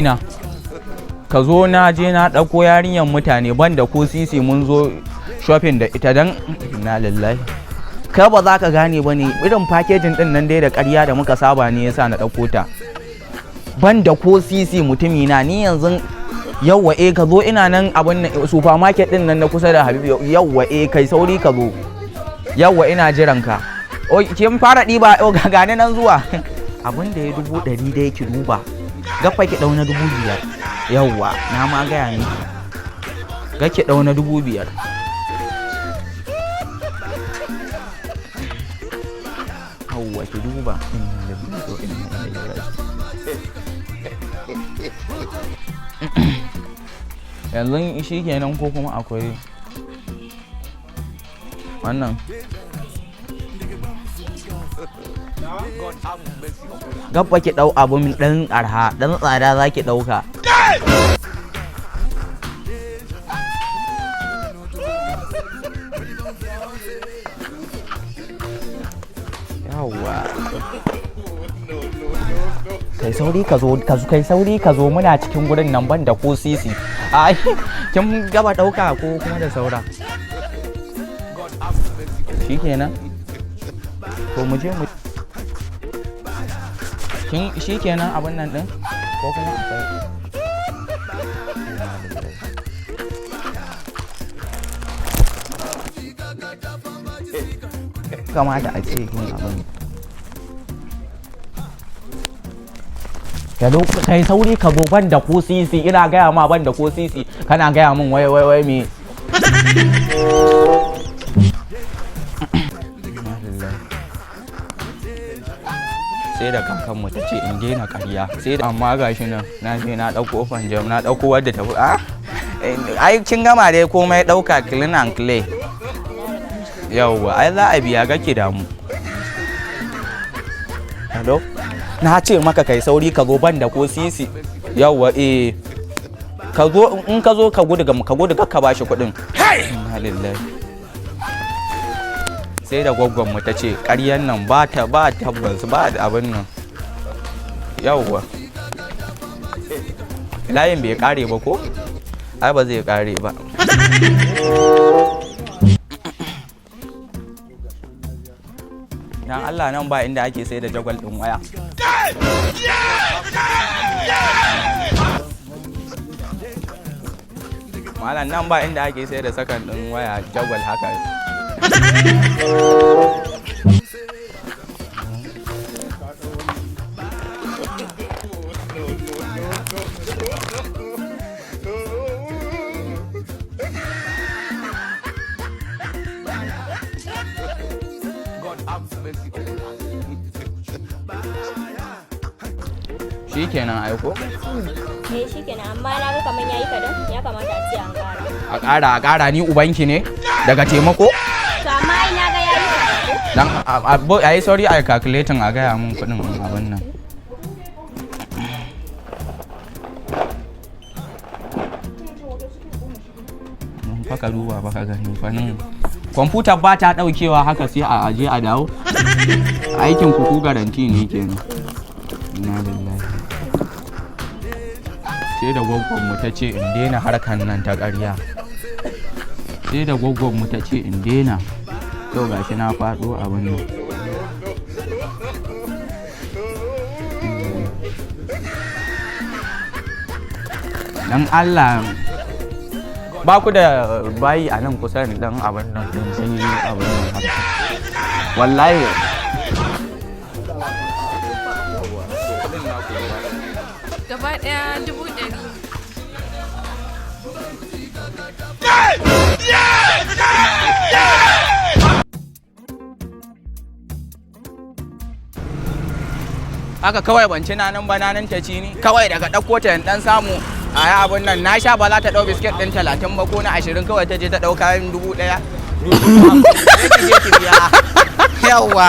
Na ka zo, na je na ɗauko yarinyar mutane ban da ko sisi, mun zo shopping da ita. Dan na lillahi, ka ba za ka gane ba ne, irin packaging din nan dai da ƙarya da muka saba ne yasa na ɗauko ta ban da ko sisi. Mutumi na, ni yanzu, yawwa, eh, ka zo, ina nan abin nan, supermarket din nan na kusa da Habibu. Yawwa, eh, kai sauri ka zo. Yawwa, ina jiran ka. O, kin fara ɗiba? O, gane nan zuwa. Abin da ya 100,000 dai, ki duba gafa, ki ɗau na 5,000. Yawwa, na ma gaya miki, ga ki ɗau na 5,000. Yawwa, ki duba. Inna lillahi wa inna ilaihi raji'un. Yanzu shi kenan ko kuma akwai wannan? Gabba, ki ɗau abun ɗan arha, ɗan tsada za ki ɗauka. Yawwa, kai sauri ka zo, kai sauri ka zo, muna cikin gurin nan ban da ko sisi. Ai kin gaba ɗauka ko kuma da saura? Shikenan, to mu je mu kin. Shikenan abin nan din ko kuma akwai? Kamata a ce kin abin. Hello, kai sauri ka zo, ban da ko sisi. Ina gaya ma ban da ko sisi, kana gaya min wai wai wai me? Sai da kakanmu ta ce in daina ƙarya, sai da amma gashi nan na je na ɗauko fanjam, na ɗauko wadda ta a ai kin gama dai komai, ɗauka clean and clear. Yauwa, ai za a biya, gake damu. Hello, na ce maka kai sauri ka zo, ban da ko sisi. Yauwa, eh, ka zo. In ka zo ka gudu, ka gudu, ka bashi kuɗin. Inna lillahi. Sai da gwaggon mu ta ce ƙaryan nan ba ta ba tabbas ba da abin nan. Yauwa, layin bai kare ba ko? Ai ba zai kare ba. Dan Allah, nan ba inda ake sai da jagwal ɗin waya? Malam, nan ba inda ake sai da sakan ɗin waya, jagwal haka? Shikenan aiko. Eh, shikenan, amma na ga kaman yayi kadan, ya kamata a ce an ƙara. A ƙara, a ƙara, ni ubanki ne daga taimako? To amma ai na ga yayi kadan ko? Dan a yi sorry, a calculating, a gaya mun kuɗin abin nan. Fa ka duba ba ka gani fa, nan kwamfutar ba ta ɗaukewa haka, sai a aje a dawo. Aikin ku garanti ne kenan. Inna lillahi. Sai da gwaggon mu ta ce in daina harkan nan ta ƙarya, sai da gwaggon mu ta ce in daina. Yau gashi na faɗo abin nan. Dan Allah, ba ku da bayi a nan kusa ne? Dan abin nan din sai abin nan haka wallahi. Gaba ɗaya 100,000. Haka kawai ban ci nanan ba, nanan ta ci ni kawai daga ɗauko ta dan samu a yi abin nan. Na sha ba za ta ɗau biskit ɗin 30 ba ko na 20, kawai ta je ta ɗau kayan 1,000. Sai ki je ki biya. Yawwa.